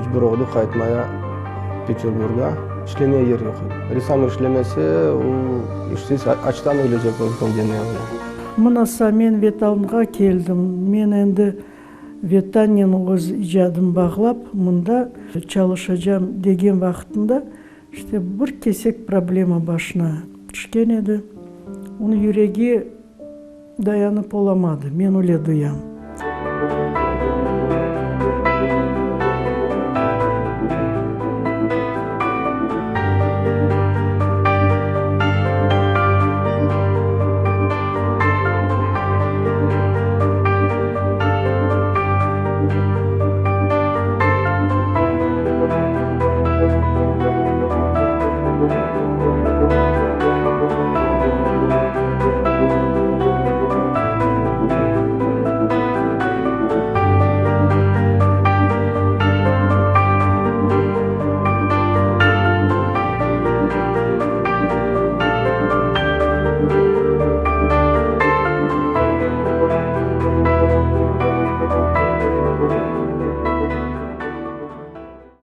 Mecbur oldı qaytmaya Peterburga. İşlemeye yer yoq edi. Ressam işlemese, o işsiz, açtan ölecek mümkün dene öyle. Mınasa men Vetanğa keldim. Men endi Vetannen öz icadım bağlap, mında çalışacam degen vaqıtında, işte, bir kesek problema başına tüşken edi. Onıñ yüregi dayanıp olamadı, men öyle duyam.